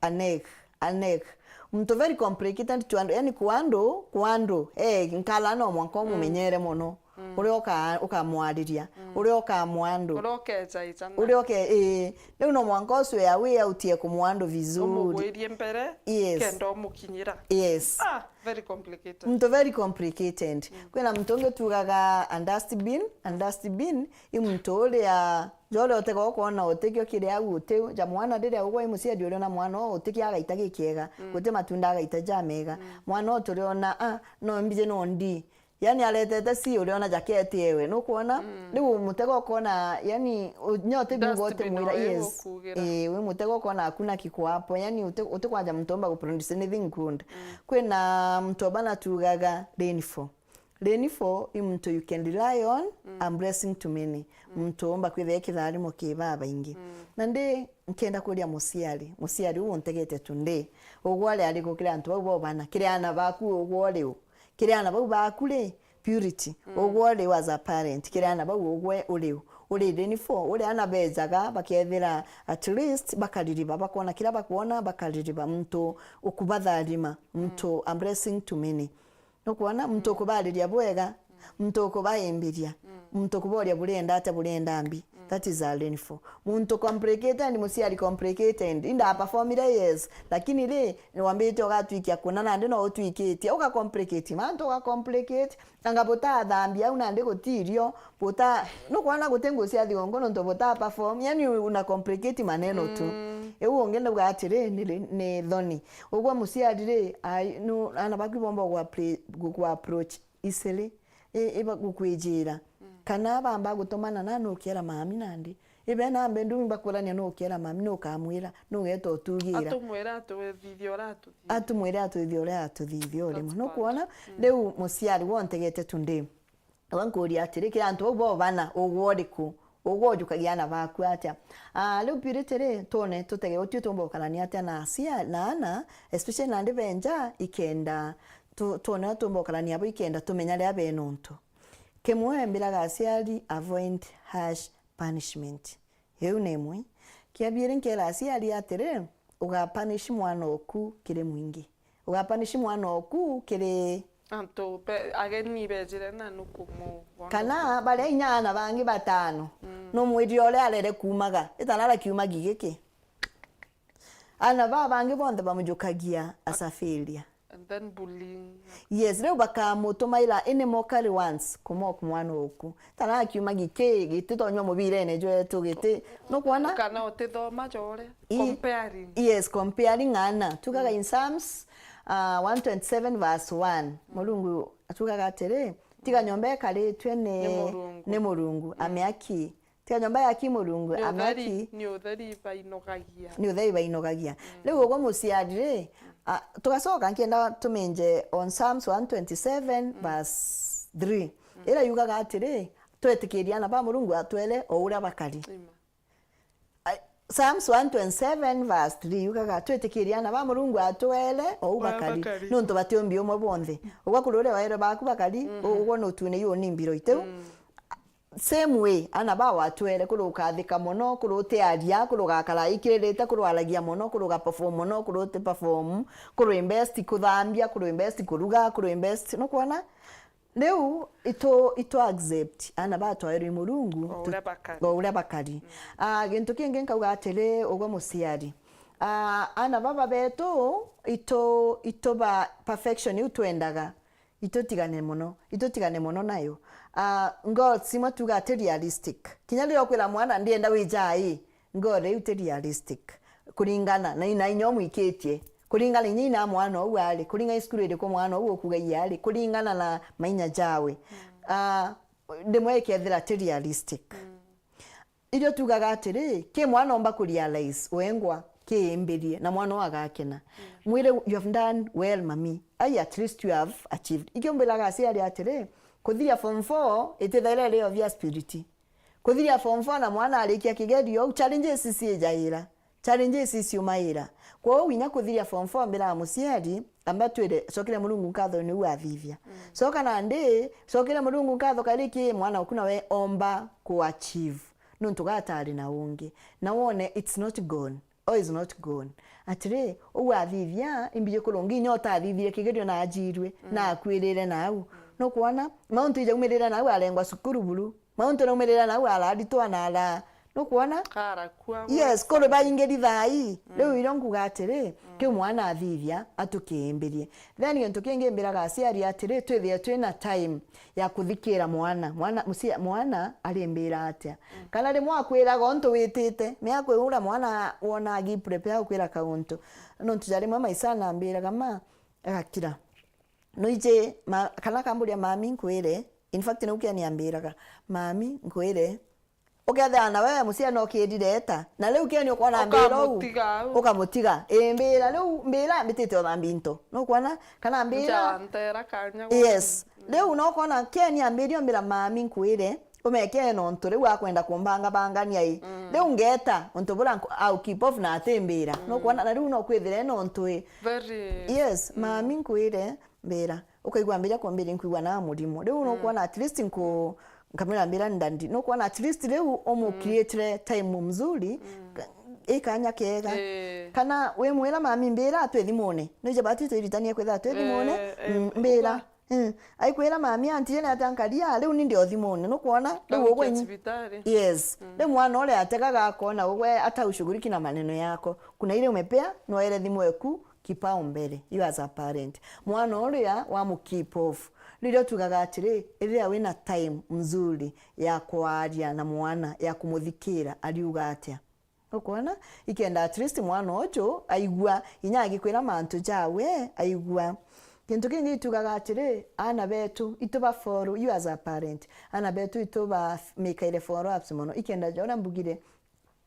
anek, anek. Muntu very complicated to handle, yani kwa andu, kwa andu, eh, nkala no mwanka umumenyere mono. Mm. Uria uka-, ukamwariria, mm, uria ukamwandu. Uria ukejaija na uria uke-, ii. Riu no mwanka ucio ya wi autie kumwandu vizuri. Umugwirie mbere, yes, kenda umukinyira. Yes. Ah, very complicated. Muntu very complicated. Mm. Kwina muntu ungi tugaga a dustbin, a dustbin, i muntu uria, ja uria utega ukona utikio kiri au uti, ja mwana riria ugwa i muciari uria na mwana o utikio agaita gikiega, mm, guti matunda agaita jamega. Mm. Mwana o turiona, ah, no mbije no ndi. Yani aretete si uriona jaketi ewe, nukwona? Mm. Riu mutego ukona, yani, u-, nya utibiuga dustbin utimwira, uri yes, gukugira. Ii, wi mutego ukona hakuna kiko hapo, yani uti-, utikwanja muntu omba guproduce anything good. Mm. Kwina muntu obana tugaga rainfall. Rainfall i muntu you can rely on, mm, a blessing to many. Mm. Muntu omba kwithia kitharimo ki babaingi. Mm. Na ndi nkenda kuria muciari, muciari uu untegete tu ndi, ugware ariku kiri antu bau bobana, kiri ana baku ugware u? Kiri ana bau baku ri, purity, mm, ugwe uri u as a parent, kiri ana bau ugwe uri u, uri rainfall, uri ana bejaga, bakethira at least bakaririba, bakona kiria bakwona, bakaririba, muntu ukubatharima, muntu, mm, a blessing to many. Nukwona? Muntu, mm, ukubariria bwega, mm, muntu ukubaimbiria, mm, muntu ukuboria burienda atia, burienda mbi. Mm. That is a rainfall. Muntu complicated, muciari complicated. Inda performire, yes. Lakini ri, ni wambiritie ugatwikia kuna nandi no utwikitie. Uga complicate. Mantu uga complicate. Anga butathambia au nandi gutirio. Buta-, nukwona guti nguo cia thigongo nontu buta perform. Yani una complicate maneno tu. Mm. Iu ungi ndauga atiri, ni, ni thoni. Ugwa muciari ri, ai, nu, ana baku bomba gwa pre-, gu-, gwa approach easily. I, iba gukwijira. Mm. Kana bamba gutumana na nukiera mami nandi. Ibe na mbe ndumi bakurania nukiera mami, nukamwira, nugeta utugira. Atumwira atuthithia uria atuthithia. Atumwira atuthithia uria atuthithia urimwe. That's bad. Nukwona? Mm. Riu muciari wontegete tu ndi. Wa nkuria atiri, kiri antu bau bobana, ugwe uriku? Ugwe ujukagia ana baku atia? Ah, riu purity ri, twone tutege utio tumba gukarania atia na acia-, na ana, especially nandi benja, ikenda tu-, twone uria tumba gukarania abo ikenda tumenya riria bena untu. Kimwe mbiraga aciari, avoid harsh punishment. Iu ni imwe. Kia biiri nkera aciari atiri, uga punish mwana oku kiri mwingi. Uga punish mwana oku kiri antu be-, ageni bejire na nukumu-, kana baria inya ana bangi batano. Mm. Numwirire uria arere kuumaga. Itanara kiumagi giki. Ana baa bangi bonthe bamujukagia as a failure. And then bullying. Yes, riu bakamutumaira any mockery once, kumock mwana oku. Tana kiuma giki, giti tonywa mubirene jwetu giti. Nukwona? Kana utithoma jore. I-, comparing. Yes, comparing ana. Tugaga, mm, in Psalms, uh, one twenty-seven verse one. Murungu atugaga atiri, tiga nyomba ikaritwe ni, ni Murungu. Ni Murungu. Mm. Ameaki. Tiga nyomba yaki Murungu, ni utheri, ameaki. Ni utheri bainogagia. Ni utheri bainogagia. Mm. Riu ugwe muciari ri, a, tugacoka nkienda tuminje on Psalms one twenty-seven, mm, verse three. Mm. Ira yugaga atiri, twetikirie ana ba Murungu atwere o uria bakari. Ima. A, Psalms one twenty-seven verse three yugaga, twitikirie ana ba Murungu atwere o u bakari, bakari, nontu batiumbi umwe bonthe. Ugwe kuri uria waere baku bakari, mhm, ugwe nutune yu ni mbiro itiu. Mm. Same way, ana ba watwere, kuri ukathika mono, kuri utiaria, kuri ugakara ikirite, kuri waragia mono, kuri uga perform mono, kuri uti perform, kuri invest kuthambia, kuri invest kuruga, kuri invest, nukwona? Riu itu, itu accept ana batwairwe i Murungu, o tu-, uria bakari. O uria bakari. Mm. Ah, gintu kingi nkauga atiri, ugwe muciari. Ah, ana baba betu, itu, itu ba perfection iu twendaga. Itutigane mono, itutigane mono nayo. Ah, goals imwe tuga ati realistic. Kinya riria ukwira mwana, ndienda wija ii, goal iu ti realistic. Kuringana na ina inya umwikitie, kuringana inya ina mwana ou ari, kuringana i cukuru iriku mwana ou ukuga i ari, kuringana na mainya jawe. Mm. Ah, rimwe ikethira ti realistic. Mm. Irio tugaga atiri, ki mwana omba ku realize wengwa kiimbirie, na mwana ou agakena. Mm. Mwire, "You have done well, mami." Ai, at least you have achieved. Ikio mbiraga aciari atiri, kuthiria form four itithaira iri obvious purity. Kuthiria form four na mwana arikia kigerio, challenges ciijaira. Challenges ciumaira. Kwou inya kuthiria form four mbiraga muciari, Amba twire, cokere Murungu nkatho niu athithia. Mm. Coka nandi, cokere Murungu nkatho kari ki mwana oku nawe omba ku achieve. Nontu gatari na ungi. Na wone, it's not gone. All is not gone. Atiri, uu athithia, imbiji kurungi inya utathithire kigerio na ajirue, mm, na akwirire nau. Mm. Nukwona? Mauntu ijaumirira nau arengwa cukuru buru. Mauntu naumirira nau araritwa na ara. Nukwona? Karakua. Yes, kuri baingiri thaa ii. Mm. Riu irio nguga atiri, mm, kiu mwana athithia, atukiimbirie. Then gintu kingi mbiraga aciari atiri, twithie twina time ya kuthikira mwana. Mwana, mucia-, mwana arimbira atia? Mm. Kana rimwe akwiraga untu witite, ni akwira mwana wona agi prepare gukwira kauntu. Nontu ja rimwe maisa nambiraga, "Ma, agakira. Nuiji, ma-, kana akamburia, 'Mami, nkwire?'" In fact, niu Ken ambiraga, "Mami, nkwire?" Ukethira na wewe muciari no kirire eta. Na riu Ken ukona mbira uu, ukamutiga au. Ukamutiga. Ii, mbira riu, mbira mbitite uthambia into. Nukwona? Kana mbira. Njantera kanya gwa. Yes. Mm. Riu no ukona Ken ambiri ombira, "Mami, nkwire?" Umeke nontu riu akwenda kumbangabangania ii. Mm. Riu ngeta untu bura nku-, au keep off na atimbira. Mm. Nukwona? Na riu no kwithire nontu ii. Very. Yes, mm, "Mami, nkwire?" Mbira. Ukaigua ambiriria kumbiri nkwigua na murimo. Riu, mm, nukwona at least nku-, nkamwira mbira ndandi. Nukwona at least riu umu, mm, create time mzuri, mm, ka-, i kanya kega. Eh. Kana wimwira, "Mami, mbira twi thimune." Nuija bati twiritanie kwithira twi thimune. Eh, eh, mm, mbira. Ukwa- Mm. Aikwira, "Mami, anti ni atia nkaria, riu ni ndi o thimune." Nukwona? Riu ugwe. Yes. Mm. Riu mwana uria ategaga akona ugwe ataushuguriki na maneno yako. Kuna ile umepea, nwere thimu eku, kipaumbele, you as a parent. Mwana uria wa mu keep off. Riria tugaga atiri, riria wina time mzuri ya kwaria na mwana, ya kumuthikira, ariuga atia? Ukwona? Ikenda at least mwana uju aigua, inya agikwira mantu jawe, aigua. Gintu kingi itugaga atiri, aana betu, ituba follow, you as a parent, aana betu ituba mikaire follow ups mono. Ikenda ja uria mbugire,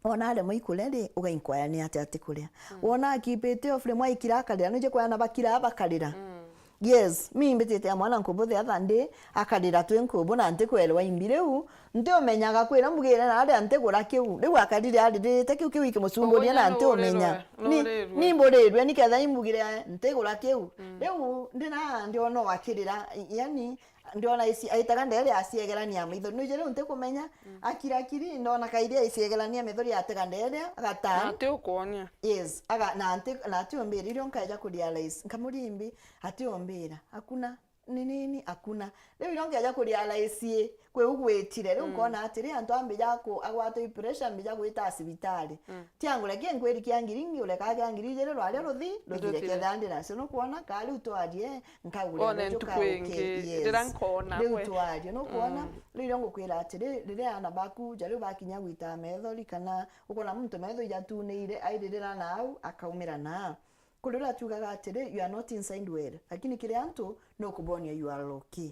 wona aremwa ikuria ri, ugainkwaya ni atia atikuria. Mm. Wona akipite off rimwe aikira akarira, nuje kwaya na bakira bakarira. Mm. Yes, mi mbitite ya mwana nkubu the other day, akarira twi nkubu na ntikwerwa imbi riu, ntiumenyaga kwira mbugire na aria ntigura kiu. Riu akarire aririte kiu, kiu ikimucumburia na ntiumenya. Ni, ni mburirwe niketha imbugire ntigura kiu. Mm. Riu ndina ndiona akirira, yani, ndiona ici, aitaga ndere aciegerania maithori. Nuje riu ntikumenya, mm, akirakiri, ndona kairi aiciegerania maithori atega ndere, agata. Na ati ukwonia. Yes, aga, na nti, na ati umbira, irio nkaeja ku realize, nkamuria imbi, ati umbira, hakuna, ni nini, hakuna. Riu irio nkeeja ku realize, kwi ugwitire, riu, mm, nkona atiri, antu ambija ku, agwatwa i pressure, mbija gwita cibitari. Mm. Tiangure kia nkwiri kia ngiri, ngiure kaa kia ngiri ijiri, rwaria ruthi, ruthire. Ruthire. Kethira ndi nacio, nukwona, kaa riu twarie, nkagure. One ntuku ingi, yes, riria nkona riu gwe. Twarie, nukwona? Mm. Riu irio ngukwira atiri, riria aana baku, ja riu bakinya gwita methori, kana ukona muntu metho ijatuniire, airirira nau, akaumira naa. Kuri uria tugaga atiri, you are not inside well, lakini kiri antu nukubonia you are okay.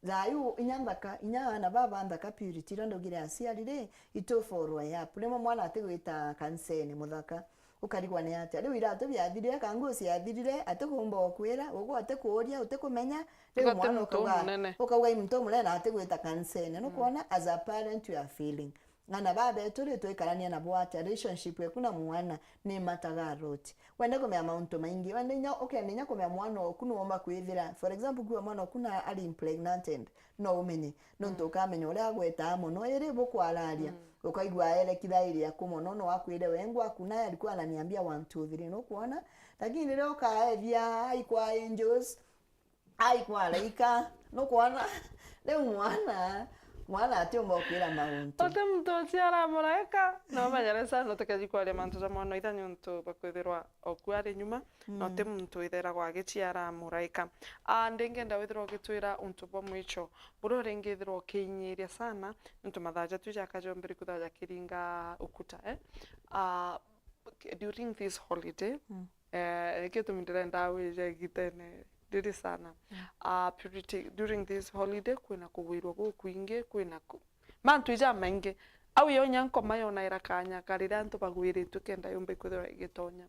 Thayu inya nthaka, inya aana baba nthaka Purity, iria ndaugire aciari ri, itu follow up. Rimwe mwana atigwita kanisene muthaka, ukarigwa ni atia. Riu iratu biathirire, kana nguo ciathirire, atikumba gukwira, ugu atikuuria, utikumenya. Riu mwana ukaga, ukauga i muntu umunene na atigwita kanisene. Nukwona, as a parent you are failing. Aana baba betu ri, twikarania nabo atia? Relationship yeku na mwana ni matter a lot. Wende kumenya mauntu maingi, wende inya, ukenda inya kumenya mwana oku nuumba kwithira, for example, kwiwa mwana oku na ari impregnated, no umenye. Nontu, mm, ukamenya uria agwetaa mono, iri bukwararia, mm, ukaigua aere kithairia ku mono, no akwire, "Wengwa, hakuna, alikuwa ananiambia one, two, three." Nukwona? Lakini riria ukaethia aikwa angels, ai kwa araika, nukwona? Riu mwana, mwana atiumba gukwira mauntu. Uti muntu uciara muraika, no umenyere sana utikeji kwaria mantu ja mwana itha niuntu bwa kwithirwa oku ari nyuma, na, mm, uti muntu withairagwa agiciara muraika. Ah, ndingenda withirwa ugitwira untu bwa mwicho, buria uringithirwa ukiinyiria sana, niuntu mathaa jatu jakajomberi kuthaa jakiringa ukuta, eh? Ah, during this holiday, mm. Eh, nikio gitumi ndirenda wije igitene riri sana. Mm. Ah, Purity, during this holiday, kwina kugwirwa gukwingi, kwina ku-, mantu ija maingi. Au yo inya nkoma yonaira kanya ka riria antu bagwiritue kenda yumba ikwithirwa igitonya.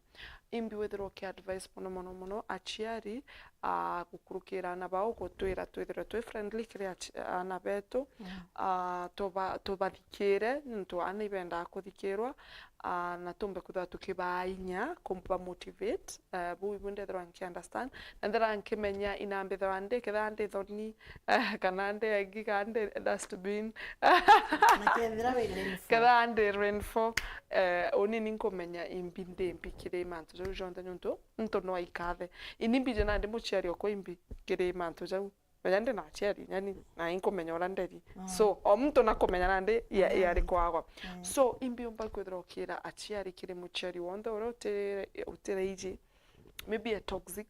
Imbi withirwa uki advise mono, mono, mono, aciari, ah, gukurukira aana bao, gutwira twithirwe twi friendly kiri aci-, aana betu, mm, ah, tuba-, tubathikire, niuntu aana ibendaa kuthikirwa, ah, na tumbe kwithirwa tukibaa inya, kuba motivate, eh, buu ibu ndethirwa nki understand, na ndethirwa nkimenya ina mbithirwa ndi, kethirwa ndi thoni, eh, kana ndi engi, kana ndi dustbin. Na kethira wi rainful. Kethirwa ndi rainful, eh, uni ni nkumenya imbi ndi mbi kiri mantu jau jonthe, niuntu ntu no aikathe. Ini mbiji nandi muciari okwa imbi kiri mantu jau. Menya ndi na aciari, yani, na inkumenya uria nderi. Mm. So, o muntu nakumenya nandi ya-, mm, yari kwagwa. Mm. So, imbi umba kwithirwa ukira aciari kiri muciari wonthe uria uti-, utiraiji. Maybe a toxic,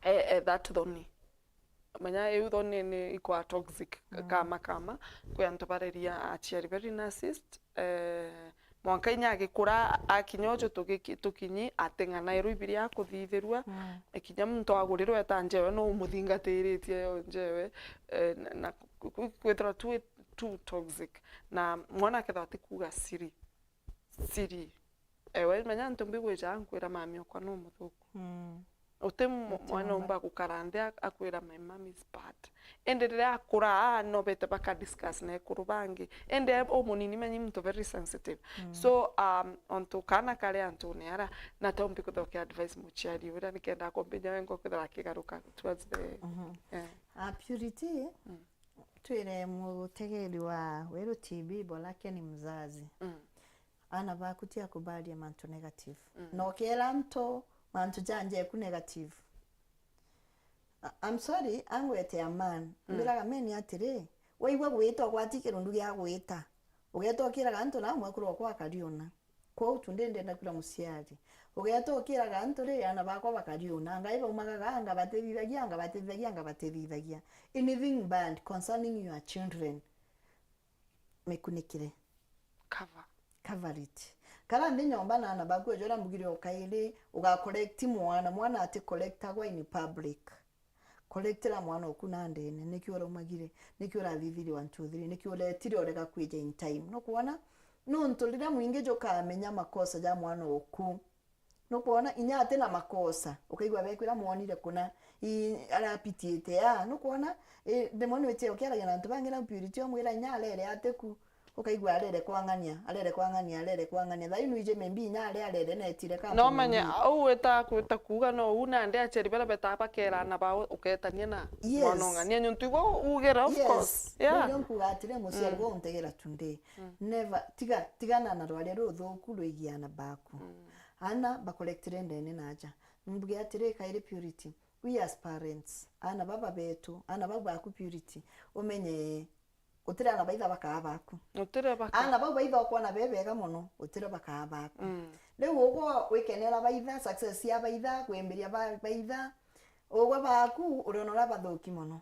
eh, eh, that thoni. Menya iu thoni ni ikwa toxic, mm, kama, kama. Kwi antu bareria aciari very narcissist, eh, mwanka inya agikura, akinya uju tugiki-, tukinyi, ateng'anairwa ibiria akuthithirua. Mm. Ikinya muntu agurirwe eta njewe, no umuthingatiritie yo njewe, eh, na, na ku-, ku-, kwithirwa twi too toxic. Na mwana akethirwa atikuuga siri, siri. Ewe, menya antu mbigwija nkwira mami okwa no muthuku. Mm. Uti mu-, mwana umba gukara nthi a-, akwira, "My mom is bad." Indi riria akura, aa, no bete baka discuss na ekuru bangi. Indi e umunini, menyi muntu very sensitive. Mm. So, um, ontu kana kari antune ara, na taumbi kuthokia advice muciari uria, nikenda kumbinya wengo kwithira akigaruka towards the, mhm, yeah. Ah, Purity, mm, twire mutegeri wa Weru T V, bolake ni mzazi. Mm. Aana baku ti akubaria mantu negative. Mm. Na ukeera antu mantu ja nja eku negative. I-, I'm sorry, angwete a man. Mm. Mbiraga men atiri, waigua gwita, ugwati kirundu gia gwita, ugeeta ukiraga antu na mwekuru okwa akariuna. Kwou tu ndi ndenda kwira muciari. Ugeeta ukiraga antu ri, aana bakwa bakariuna. Anga ibaumagaga, anga batithithagia, anga batithithagia, anga batithithagia. Anything bad concerning your children, mikunikire. Cover. Cover it. Kara nthi nyomba na aana baku, eja uria mbugire o kairi, uga collect mwana, mwana ati collectagwa in public. Collectira mwana oku na ndene, niki uraumagire, niki urathithiri one two three, niki uretire urega kwija in time. Nukwona? Nuntu riria mwingi jukamenya makosa ja mwana oku, nukwona, inya ati na makosa, ukaigua bekwira mwonire kuna, i, arapitiite, aa, nukwona, i, rimwe nwitie ukiaragia na antu bangi na Purity umwira inya arere ati ku, ukaigua arere kwang'ania, arere kwang'ania, arere kwang'ania. Thaai nwiji maybe inya ari arere netire ka. No menya, au wita, wita kuuga no uu nandi aciari baria betaa bakera aana bao uketania na, yes, mwana ung'ania, niuntu ibo ugera, of, yes, course. Yeah. Ndio nkuuga atiri, muciari, mm, bo untegera tu ndi. Mm. Never, tiga, tigana na rwaria ruthuku rwigie aana baku. Mm. Aana bakorectire ndene na aja. Mbuge atiri, kairi Purity, we as parents, aana baba betu, aana bau baku Purity, umenye gutiri aana baitha bakaa baku. Gutiri baka- Aana bau baitha ukwona be bega mono, gutiri bakaa baku. Mm. Riu ugwe wikenera baitha, success ya baitha, kwimbiria ba-, baitha, ugwe baku uriona uria bathuki mono.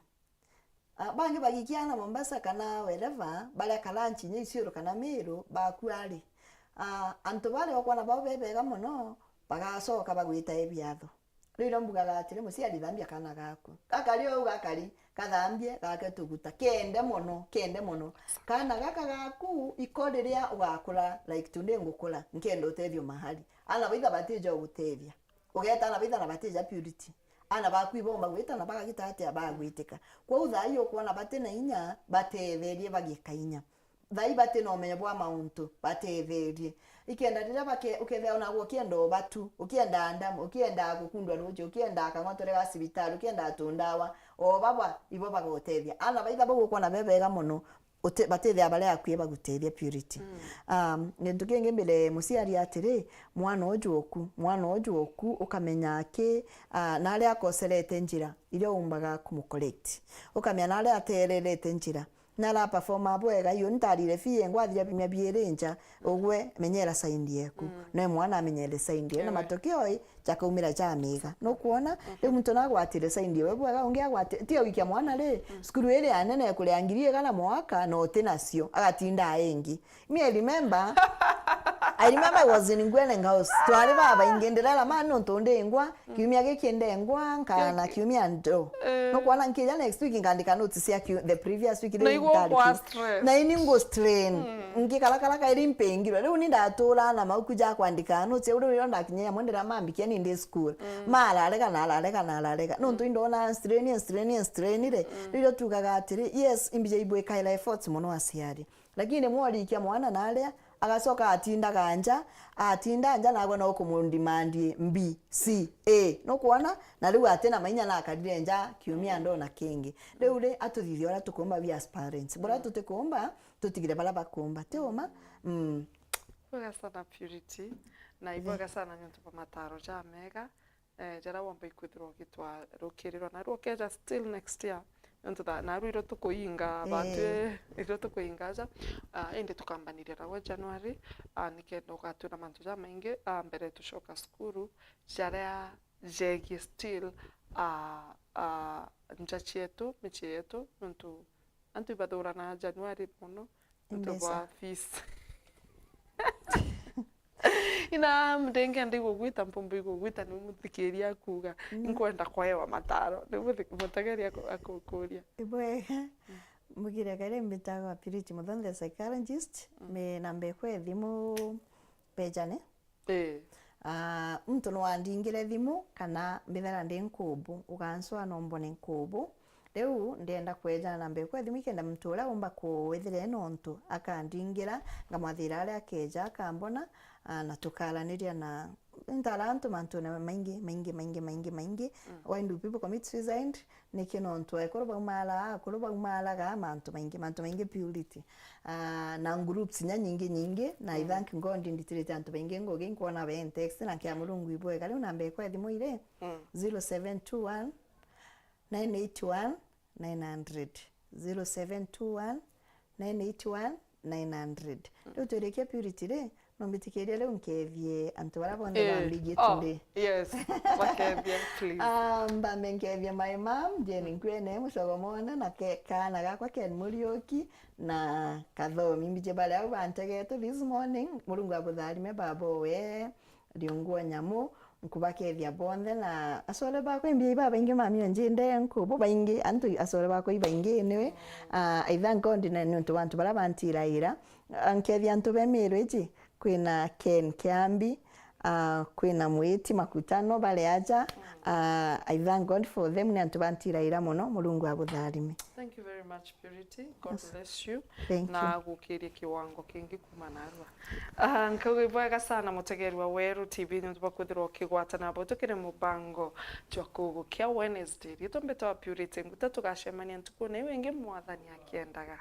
Ah, bangi bagikiana Mombasa kana wherever, baria Kalanchi, inya Isiolo kana Meru, baku ari. Ah, antu baria ukwona bao be bega mono, bagacoka bagwita ebiatho. Riu irio mbugaga atiri, muciari, thambia kaana gaku. Gakari ou gakari, gathambie, gake tuguta. Kende mono, kende mono. Kaana gaka gaku, iko riria ugakura, like today ngukura, nkenda utethio mahali. Aana baitha batija ugutethia. Ugeeta aana baitha na batija Purity. Aana baku ibomba gwita na bagagita atia bagwitika. Kwou thaa ii ukwona bati na inya, batetherie bagika inya. Thaa ii bati na umenyo bwa mauntu, batetherie. Ikenda riria bake-, ukethia ona gwe ukienda ubatu, ukienda ndama, ukienda gukundwa ruuji, ukienda kang'wa turia ga cibitari, ukienda tundawa, o baba, ibo bagutethia. Aana baitha bau ukwona be bega mono, uti-, batithia baria akui bagutethia Purity. Mm. Um, gintu kingi mbire muciari atiri, mwana uju oku, mwana uju oku, ukamenya aki, ah, naria akoserete njira iria umbaga kumucorrect. Ukamenya naria atererete njira. Nara performa bwega, iyo ntarire fee, ngwathiria bimya biiri nja, ugwe menyera side yeku. Mm. Nae mwana amenyere side ye, na, ewe, matokeo i, jakaumira jamiga. Nukwona? Mhm. Riu muntu nagwatire side yewe bwega, ungi agwati-, tiga wikia mwana ri, mm, cukuru iri ya nene ikuria ngiri igana mwaka, na uti nacio, agatinda aingi. Me, I remember, I remember I was in Ngwene House. Twari babaingi ndirera ma nontu ndingwa, kiumia giki ndengwa, nkana kiumia ndo. Eh. Nukwona nkija next week nkandika notes cia kiu-, the previous week. Na riu igwo nkariki- kwa stress. Na ini ngo strain. Ngikara kara kairi mpingirwe. Riu ni ndatura na mauku ja kwandika notes, riu riria ndakinyia amwe ndira mambikia ni ndi school. Mararega na ararega na ararega. Nontu indona strain, strain, strain ri. Riu tugaga atiri, yes, imbija ibwikaira efforts mono aciari. Lakini mwarikia mwana naria, agacoka atindaga nja, atinda nja nagwe no kumundimandie B, C, A. Nukwona? Na riu atina mainya na akarire nja kiumia ndona kingi. Riu ri, atuthithia uria tukumba we as parents. Buria tutikumba, tutigire baria bakumba. Ti uma? Mm. Bwega sana Purity, na ibwega sana niuntu bwa mataro jamega. Eh, jaria womba ikwithirwa ugitwa rukirirwa naru ukeja still next year. Nontu tha-, naru irio tukuinga bantu, eh, irio tukuinga aja. Ah, indi tukambaniria nagwe January, ah, nikenda ugatwira mantu jamaingi, ah, mbere tucoka cukuru, jaria jegie still, ah, ah, nja cietu, micii yetu, nontu antu ibathurana January mono, nontu bwa fees. Ina ndengenda igugwita, mpumbu igugwita, ni muthikiria akuga, "Nkwenda kwewa mataro." Ni muthi-, mutegeri aku-, akukuria. Ibwega. Mbugire kari mbitagwa Purity Muthoni, the psychologist. Me namba ekwa ya thimu pejane. Ii. Ah, muntu no andingire thimu kana mbithera ndi nkubu, ugancwa no mbone nkubu. Riu ndienda kwejana namba ekwa ya thimu ikenda muntu uria umba kwithira ena untu akandingira, nkamwathira aria akeja akambona, ah, na tukaraniria na ntara antu mantune maingi, maingi, maingi, maingi, maingi. Why do people commit suicide? Niki nontu ekuru baumaraga, akuru baumaraga, mantu maingi, mantu maingi Purity. Ah, na groups inya nyingi nyingi, na I thank God nditirite antu baingi ngugi, nkwona be text, na kia Murungu ibwega. Riu namba ekwa ya thimu iri, zero seven two one, nine eight one, nine hundred. Zero seven two one, nine eight one, nine hundred. Riu twirikia Purity ri, no mbitikirie riu nkethie antu baria bonthe bambigite ndi. Yes, bakethie, please. Ah, mbambe nkethie my mom, Jane Nkwene, Mucogo Mwana, na ke-, kaana gakwa Ken Muriuki, na Kathomi. Mbiji baria au bantegete this morning, Murungu abutharime baba we. Riungu wa nyamu, nkubakethia bonthe na acore bakwa imbi babaingi mami onjinde nkubu baingi, antu acore bakwa ibaingi niwe. Ah, I thank God na niuntu bwa antu baria bantiraira. Ah, nkethia antu be Meru iji, kwina Ken Kiambi, ah, kwina Mwiti Makutano bari aja. Ah, I thank God for them, ni antu bantiraira mono. Murungu abutharime. Thank you very much, Purity. God bless you. Thank you. Na gukirie kiwango kingi kuma narua. Ah, nkauga ibwega sana mutegeri wa Weru T V niuntu bwa kwithirwa ukigwatana nabo tukiri mubango jwa kugukia Wednesday. Riitwa mbitwa Purity Nguta, tugacemania ntukune iu ingi mwathani akiendaga.